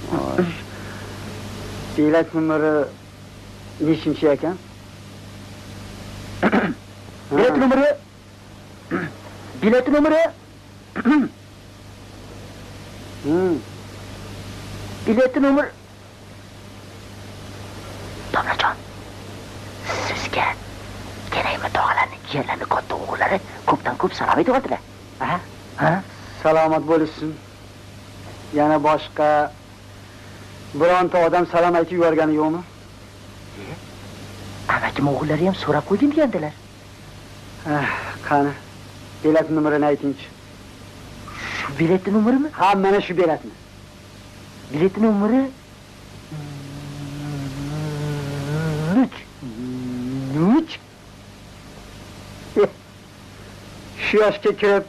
Xo'sh. Bilet nomeri nechinchi ekan? Bilet nomeri. Bilet nomeri. Bilet nomer. Domlajon, sizga kerakmi tog'alarni, jiyanlarni katta o'g'illari ko'pdan ko'p salom aytib oldilar. Ha? Ha? Salomat bo'lishsin. Yana boshqa bironta odam salom aytib yuborgani yo'qmi? Amakim o'g'illari ham so'rab qo'ygin degandilar. Qani, bilet nomerini aytingchi. Shu biletni nomerimi? Ha, mana shu biletni. Biletni nomeri 3. 3? Shu yoshga kirib